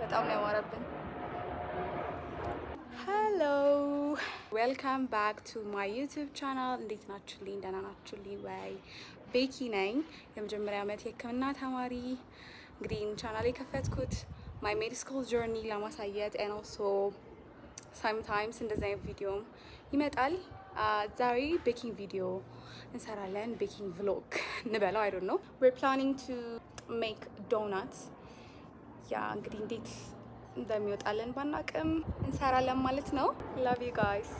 በጣም ነው ያማረብን። Hello, welcome back to my YouTube channel። እንዴት ናችሁልኝ? ደህና ናችሁልኝ ወይ? ቤኪ ነኝ፣ የመጀመሪያ ዓመት የሕክምና ተማሪ። እንግዲህ ይህን ቻናል የከፈትኩት my med school journey ለማሳየት and also sometimes እንደዚህ አይነት ቪዲዮም ይመጣል። ዛሬ baking ቪዲዮ እንሰራለን። Baking vlog እንበለው፣ I don't know። We're planning to make donut። Yeah፣ እንግዲህ እንዴት እንደሚወጣልን ባናቅም እንሰራለን ማለት ነው። Love you guys።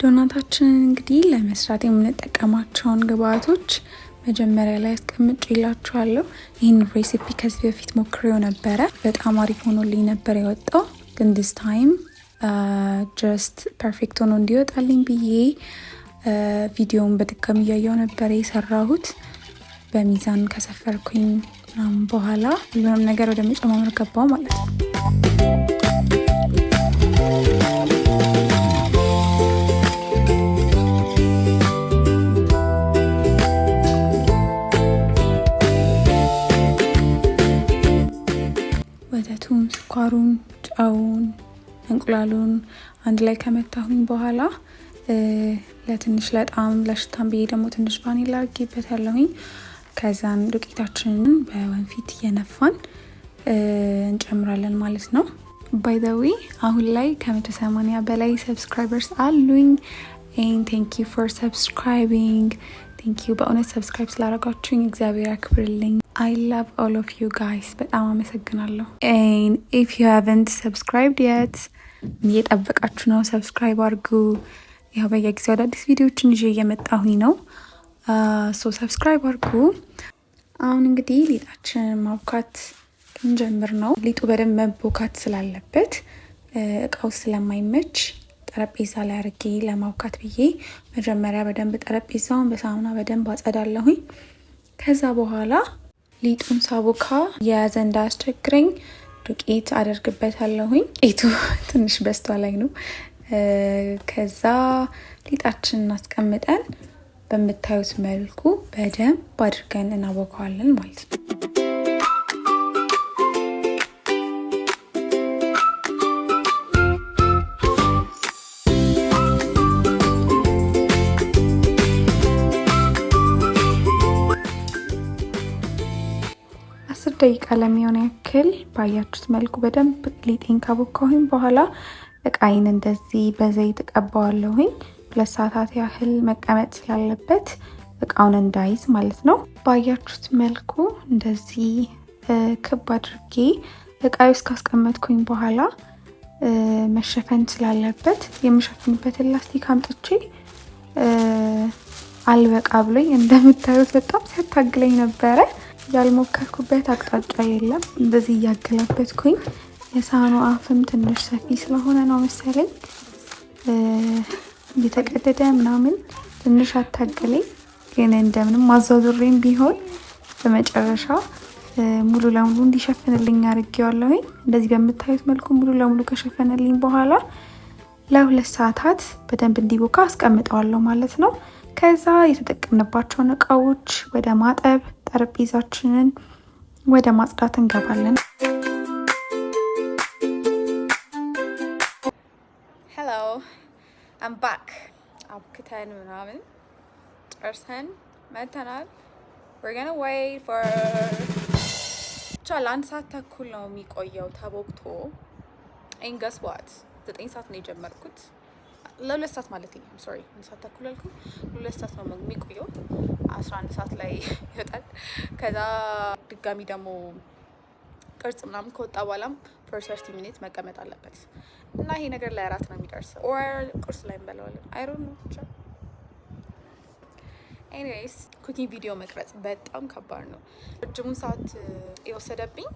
ዶናታችንን እንግዲህ ለመስራት የምንጠቀማቸውን ግብአቶች መጀመሪያ ላይ አስቀምጬላችኋለሁ። ይህን recipe ከዚህ በፊት ሞክሬው ነበረ። በጣም አሪፍ ሆኖልኝ ነበር የወጣው። ግን this time just perfect ሆኖ እንዲወጣልኝ ብዬ ቪዲዮውን በድጋሚ እያየው ነበረ የሰራሁት። በሚዛን ከሰፈርኩኝ ምናምን በኋላ ሁሉንም ነገር ወደ መጨማመር ገባው ማለት ነው። ወተቱን፣ ስኳሩን፣ ጨውን፣ እንቁላሉን አንድ ላይ ከመታሁኝ በኋላ ለትንሽ ለጣም ለሽታም ብዬ ደግሞ ትንሽ ቫኒላ አድርጌበታለሁኝ። ከዛን ዱቄታችንን በወንፊት እየነፋን እንጨምራለን ማለት ነው። By the way፣ አሁን ላይ ከ180 በላይ subscribers አሉኝ። Thank you for subscribing፣ thank you። በእውነት subscribe ስላደረጋችሁኝ እግዚአብሔር ያክብርልኝ። I love all of you guys፣ በጣም አመሰግናለሁ። If you haven't subscribed yet እየጠበቃችሁ ነው? Subscribe አድርጉ። ያው በየጊዜው አዳዲስ ቪዲዮዎችን ይዤ እየመጣሁኝ ነው። So subscribe አድርጉ። አሁን እንግዲህ ሊጣችንን ማቡካት ልንጀምር ነው። ሊጡ በደንብ መቦካት ስላለበት እቃው ስለማይመች ጠረጴዛ ላይ አድርጌ ለማቡካት ብዬ መጀመሪያ በደንብ ጠረጴዛውን በሳሙና በደንብ አጸዳለሁኝ። ከዛ በኋላ ሊጡን ሳቦካ የያዘ እንዳያስቸግረኝ ዱቄት አደርግበታለሁኝ። ዱቄቱ ትንሽ በስቷ ላይ ነው። ከዛ ሊጣችንን አስቀምጠን በምታዩት መልኩ በደንብ አድርገን እናቦከዋለን ማለት ነው። 10 ደቂቃ ለሚሆን ያክል ባያችሁት መልኩ በደንብ ሊጤን ካቦካሁኝ በኋላ እቃይን እንደዚህ በዘይት እቀባዋለሁኝ። 2 ሰዓታት ያህል መቀመጥ ስላለበት እቃውን እንዳይዝ ማለት ነው። ባያችሁት መልኩ እንደዚህ ክብ አድርጌ እቃይ ውስጥ ካስቀመጥኩኝ በኋላ መሸፈን ስላለበት የምሸፍንበትን ላስቲክ አምጥቼ አልበቃ ብሎኝ እንደምታዩት በጣም ሲያታግለኝ ነበረ። ያልሞከርኩበት አቅጣጫ የለም። እንደዚህ እያገላበትኩኝ የሳህኑ አፍም ትንሽ ሰፊ ስለሆነ ነው መሰለኝ እየተቀደደ ምናምን ትንሽ አታገለኝ። ግን እንደምንም አዟዙሬም ቢሆን በመጨረሻ ሙሉ ለሙሉ እንዲሸፍንልኝ አድርጌዋለሁኝ። እንደዚህ በምታዩት መልኩ ሙሉ ለሙሉ ከሸፈነልኝ በኋላ ለ2 ሰዓታት በደንብ እንዲቦካ አስቀምጠዋለሁ ማለት ነው። ከዛ የተጠቀምንባቸውን እቃዎች ወደ ማጠብ፣ ጠረጴዛችንን ወደ ማጽዳት እንገባለን። Hello, I'm back። አብክተን ምናምን ጨርሰን መተናል። We're gonna wait for ብቻ ለአንድ ሰዓት ተኩል ነው የሚቆየው ተቦክቶ። And guess what፣ 9 ሰዓት ነው የጀመርኩት። ለ2 ሰዓት ማለት ነው። Sorry፣ አንድ ሰዓት ተኩል አልኩ። ለ2 ሰዓት ነው የሚቆየው። 11 ሰዓት ላይ ይወጣል። ከዛ ድጋሚ ደግሞ ቅርጽ ምናምን ከወጣ በኋላም for 30 minute መቀመጥ አለበት እና ይሄ ነገር ለእራት ነው የሚደርሰው or ቁርስ ላይ እንበለዋለን። I don't know ብቻ። Anyways፣ cooking ቪዲዮ መቅረጽ በጣም ከባድ ነው። ረጅሙን ሰዓት የወሰደብኝ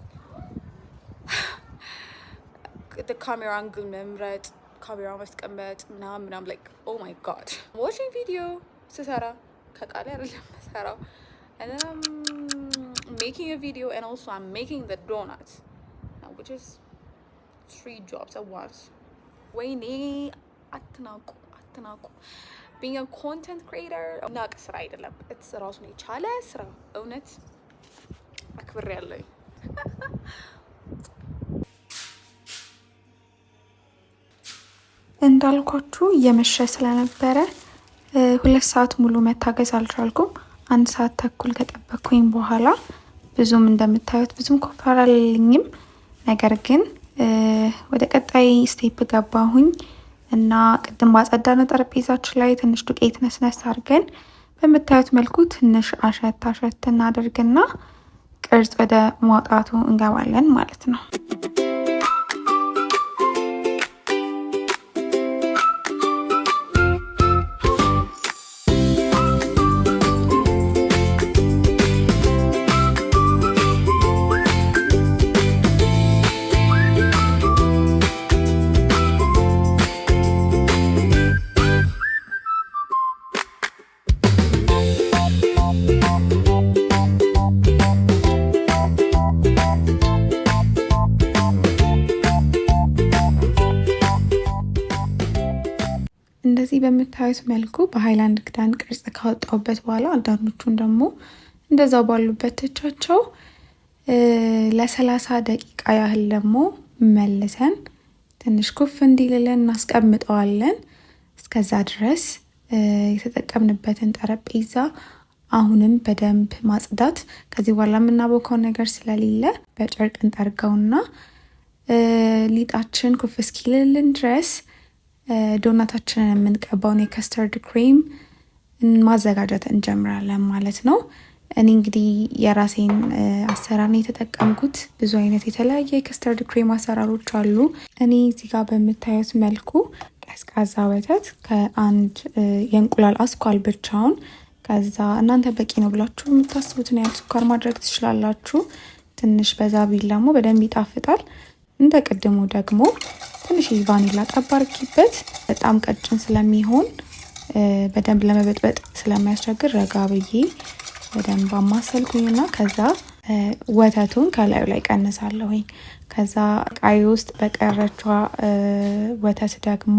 ካሜራ angle መምረጥ፣ ካሜራ ማስቀመጥ ምናምን ምናምን፣ like oh my God፣ watching ቪዲዮ ስሰራ ከቃሌ አይደለም ሰራው and then I'm making a video and also I'm making the donuts, which is three jobs at once። ወይኔ፣ አትናቁ። አትናቁ። Being content creator ናቅ ስራ አይደለም። It's ራሱን የቻለ ስራ። እውነት አክብሬ ያለኝ። እንዳልኳችሁ እየመሸ ስለነበረ 2 ሰዓት ሙሉ መታገስ አልቻልኩም። 1 ሰዓት ተኩል ከጠበቅኩኝ በኋላ ብዙም እንደምታዩት ብዙም ኩፍ አላለልኝም። ነገር ግን ወደ ቀጣይ step ገባሁኝ እና ቅድም ባጸዳነው ጠረጴዛችን ላይ ትንሽ ዱቄት ነስነስ አድርገን በምታዩት መልኩ ትንሽ አሸት አሸት እናደርግና ቅርጽ ወደ ማውጣቱ እንገባለን ማለት ነው። እንደዚህ በምታዩት መልኩ በሀይላንድ ክዳን ቅርጽ ካወጣሁበት በኋላ አንዳንዶቹን ደግሞ እንደዛው ባሉበት ትቻቸው ለ30 ደቂቃ ያህል ደግሞ መልሰን ትንሽ ኩፍ እንዲልልን እናስቀምጠዋለን። እስከዛ ድረስ የተጠቀምንበትን ጠረጴዛ አሁንም በደንብ ማጽዳት፣ ከዚህ በኋላ የምናቦካው ነገር ስለሌለ በጨርቅ እንጠርገውና ሊጣችን ኩፍ እስኪልልን ድረስ ዶናታችንን የምንቀባውን የ custard cream ማዘጋጀት እንጀምራለን ማለት ነው። እኔ እንግዲህ የራሴን አሰራር ነው የተጠቀምኩት። ብዙ አይነት የተለያየ የ custard cream አሰራሮች አሉ። እኔ እዚህ ጋር በምታዩት መልኩ ቀዝቃዛ ወተት ከአንድ የእንቁላል አስኳል ብቻውን፣ ከዛ እናንተ በቂ ነው ብላችሁ የምታስቡትን ያህል ስኳር ማድረግ ትችላላችሁ። ትንሽ በዛ ቢል ደግሞ በደንብ ይጣፍጣል። እንደ ቅድሙ ደግሞ ትንሽ ቫኒላ ጠብ አድርጊበት። በጣም ቀጭን ስለሚሆን በደንብ ለመበጥበጥ ስለሚያስቸግር ረጋ ብዬ በደንብ አማሰልኩኝና ከዛ ወተቱን ከላዩ ላይ ቀንሳለሁኝ። ከዛ እቃዬ ውስጥ በቀረቿ ወተት ደግሞ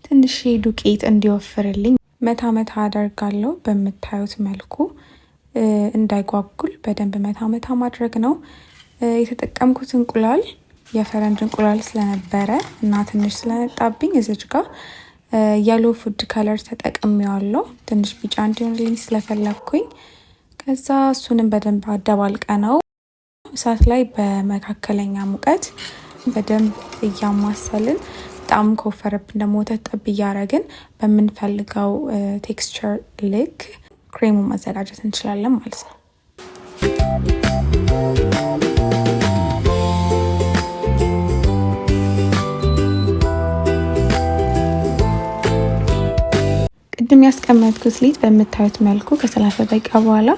ትንሽ ዱቄት እንዲወፍርልኝ መታ መታ አደርጋለሁ። በምታዩት መልኩ እንዳይጓጉል በደንብ መታ መታ ማድረግ ነው። የተጠቀምኩት እንቁላል የፈረንጅ እንቁላል ስለነበረ እና ትንሽ ስለነጣብኝ እዚች ጋር yellow food color ተጠቅሜዋለሁ። ትንሽ ቢጫ እንዲሆንልኝ ስለፈለግኩኝ። ከዛ እሱንም በደንብ አደባልቀነው እሳት ላይ በመካከለኛ ሙቀት በደንብ እያማሰልን፣ በጣም ከወፈረብን ደግሞ ወተት ጠብ እያረግን በምንፈልገው texture ልክ ክሬሙን ማዘጋጀት እንችላለን ማለት ነው። ቅድም ያስቀመጥኩት ሊጥ በምታዩት መልኩ ከ30 ደቂቃ በኋላ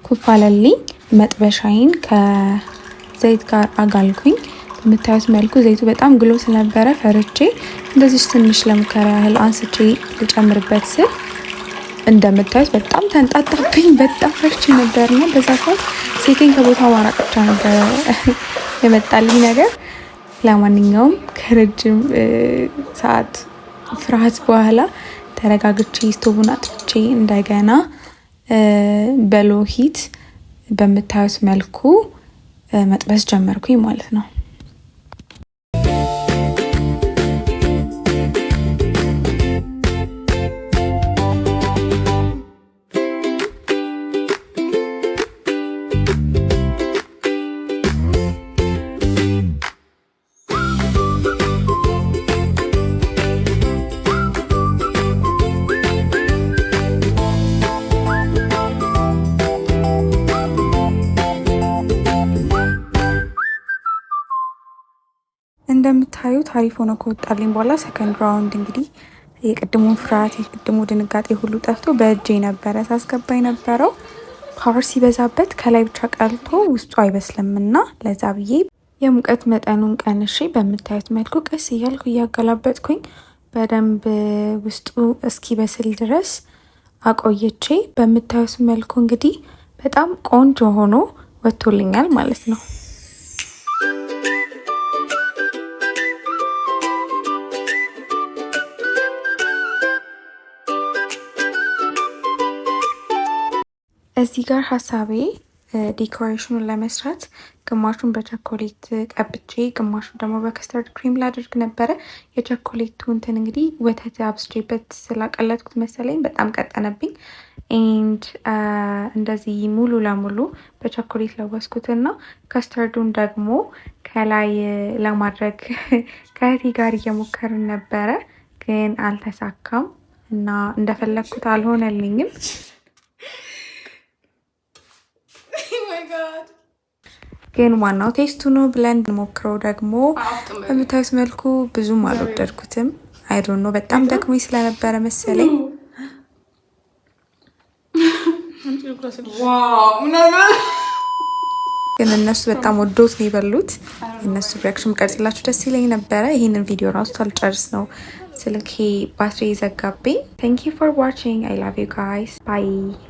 ኩፍ አለልኝ። መጥበሻዬን ከዘይት ጋር አጋልኩኝ። በምታዩት መልኩ ዘይቱ በጣም ግሎ ስለነበረ ፈርቼ እንደዚህ ትንሽ ለሙከራ ያህል አንስቼ ልጨምርበት ስል እንደምታዩት በጣም ተንጣጣብኝ። በጣም ፈርቼ ነበርና በዛ ሰዓት ስልኬን ከቦታ ማራቅ ብቻ ነበረ የመጣልኝ ነገር። ለማንኛውም ከረጅም ሰዓት ፍርሃት በኋላ ተረጋግቼ ስቶቡን አጥፍቼ እንደገና በ low heat በምታዩት መልኩ መጥበስ ጀመርኩኝ ማለት ነው። እንደምታዩት አሪፍ ሆኖ ከወጣልኝ በኋላ second round እንግዲህ የቅድሙን ፍርሃት የቅድሙ ድንጋጤ ሁሉ ጠፍቶ በእጄ ነበረ ሳስገባ የነበረው። Power ሲበዛበት ከላይ ብቻ ቀልቶ ውስጡ አይበስልም እና ለዛ ብዬ የሙቀት መጠኑን ቀንሼ በምታዩት መልኩ ቀስ እያልኩ እያገላበጥኩኝ በደንብ ውስጡ እስኪበስል ድረስ አቆይቼ በምታዩት መልኩ እንግዲህ በጣም ቆንጆ ሆኖ ወጥቶልኛል ማለት ነው። እዚህ ጋር ሀሳቤ decoration ኑን ለመስራት ግማሹን በቸኮሌት ቀብቼ ግማሹን ደግሞ በ custard cream ላደርግ ነበረ። የቸኮሌቱ እንትን እንግዲህ ወተት አብዝቼበት ስላቀለጥኩት መሰለኝ በጣም ቀጠነብኝ። And እንደዚህ ሙሉ ለሙሉ በቸኮሌት ለወስኩትና custard ኡን ደግሞ ከላይ ለማድረግ ከእህቴ ጋር እየሞከርን ነበረ፣ ግን አልተሳካም እና እንደፈለግኩት አልሆነልኝም። Oh my God. ግን ዋናው taste ኡ ነው ብለን ሞክረው ደግሞ በምታዩት መልኩ ብዙም አልወደድኩትም። I don't know፣ በጣም ደክሞኝ ስለነበረ መሰለኝ። Wow. ግን እነሱ በጣም ወዶት ነው የበሉት። የእነሱ reaction ቀርጽላችሁ ደስ ይለኝ ነበረ። ይህንን ቪዲዮ ራሱ ሳልጨርስ ነው ስልኬ ባትሪ ዘጋብኝ። Thank you for watching. I love you guys. Bye.